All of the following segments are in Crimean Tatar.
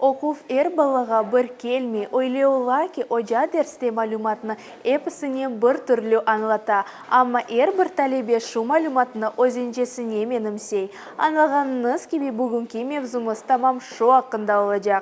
Oquv er balağa bir kelmey, öyle ola ki, oca derste malümatnı episine bir türlü añlata, amma er bir talebe şu malümatnı özüncesine menimsey. Añlağanıñız kibi, bugünki mevzumız tamam şu aqqında olacaq.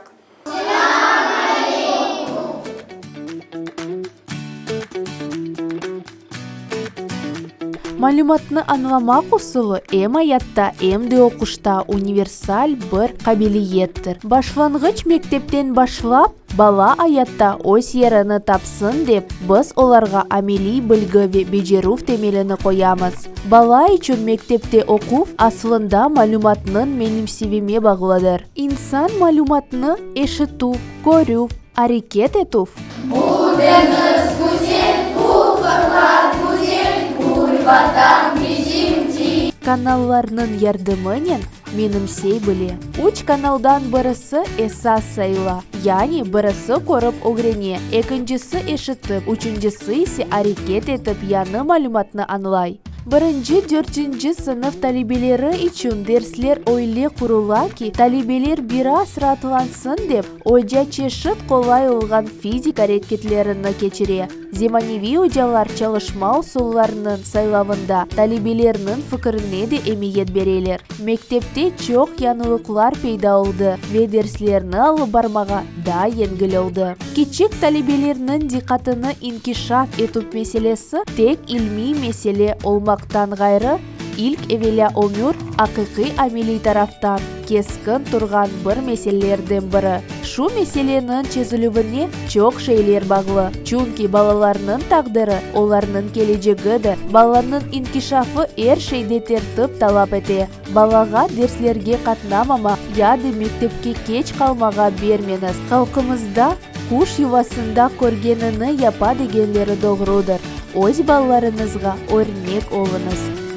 Malümatnı añlamaq usulı em ayatta, em de oquşta universal bir qabiliyettir. Başlanğıç mektepten başlap, bala ayatta öz yerini tapsın dep, biz olarğa ameliy bilgi ve becerüv temelini qoyamız. Bala içün mektepte oquv, aslında malümatnıñ menimsevime bağlıdır. İnsan malümatnı eşitüv, körüv, areket etüv, Bu deñiz güzel, bu qırlar güzel, bu Vatan bizimdir. Kanallarnıñ yardımınen menimsey bile. Üç kanaldan birisi esas sayıla, yani birisi körip ögrene, ekincisi eşitip, üçüncisi ise areket etip yañı malümatnı añlay. Birinci, dörtünci sınıf talebeleri içün dersler öyle qurula ki, talebeler biraz raatlansın dep, oca çeşit qolay olğan fizik areketlerini keçire. Zemaneviy ocalar çalışma usullarınıñ saylavında talebelerniñ fikirine de emiyet bereler. Mektepte çoq yañılıqlar peyda oldı ve derslerni alıp barmağa daa yengil oldı. Kiçik talebelerniñ diqqatını inkişaf etüv meselesi tek ilmiy mesele olmaqtan ğayrı, ilk evelâ ömür aqiqiy ameliy taraftan keskin turğan bir meselelerden biri. Şu meseleniñ çezilüvine çoq şeyler bağlı, çünki balalarnıñ taqdiri, olarnıñ kelecegidir. Balanıñ inkişafı er şeyde tertip talap ete. Balağa derslerge qatnamamaq ya da mektepke keç qalmağa bermeñiz. Halqımızda Quş yuvasında körgenini yapa degenleri doğrudır. Öz balalarıñızğa örnek oluñız.